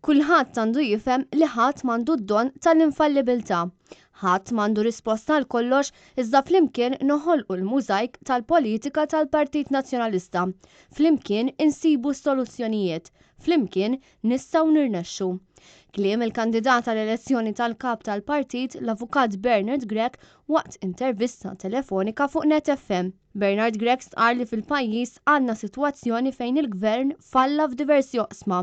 Kulħadd għandu jifhem li ħadd m'għandu d-don tal-infallibilità. Ħadd m'għandu risposta għal kollox iżda flimkien noħolqu l-mużajk tal-politika tal-Partit Nazzjonalista. Flimkien insibu s-soluzzjonijiet. Flimkien nistgħu nirnexxu. Kliem il-kandidat għall-elezzjoni tal-Kap tal-Partit, l-Avukat Bernard Grech waqt intervista telefonika fuq Net FM. Bernard Grech stqarr li fil-pajjiż għandna sitwazzjoni fejn il-Gvern falla f'diversi oqsma.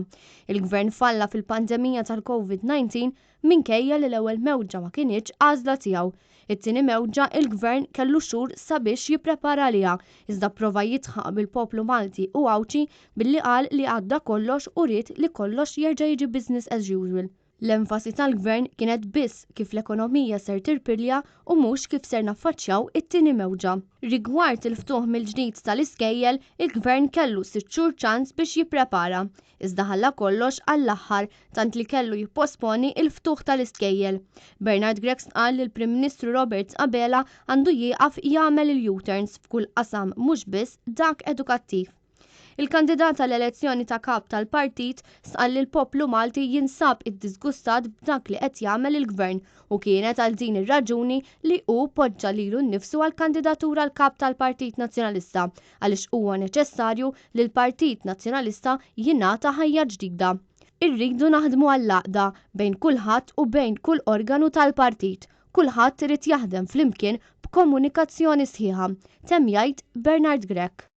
Il-Gvern falla fil-pandemija tal-Covid 19 minkejja li l-ewwel mewġa ma kinitx għażla tiegħu. It-tieni mewġa il-Gvern kellu xhur sabiex jipprepara għaliha iżda pprova jidħaq bil-poplu Malti u Għawdxi billi qal li għadda kollox u ried li kollox jerġa' jiġi business as usual. L-enfasi tal-Gvern kienet biss kif l-ekonomija ser tirpilja u mhux kif ser naffaċċjaw it-tieni mewġa. Rigward il-ftuħ mill-ġdid tal-iskejjel, il-Gvern kellu sitt xhur ċans biex jipprepara, iżda ħalla kollox għall-aħħar tant li kellu jipposponi l-ftuħ tal-iskejjel. Bernard Grech stqarr li l-Prim Ministru Robert Abela għandu jieqaf jagħmel il-U-turns f'kull qasam mhux biss dak edukattiv. Il-kandidat għall-elezzjoni ta' Kap tal-Partit stqarr li l-poplu Malti jinsab iddiżgustat b'dak li qed jagħmel il-Gvern u kienet għal din ir-raġuni li hu poġġa lilu nnifsu għall-kandidatura għal Kap tal-Partit Nazzjonalista għaliex huwa neċessarju li l-Partit Nazzjonalista jingħata ħajja ġdida. Irridu naħdmu għall-għaqda bejn kulħadd u bejn kull organu tal-partit. Kulħadd irid jaħdem flimkien b'komunikazzjoni sħiħa, temm jgħid Bernard Grech.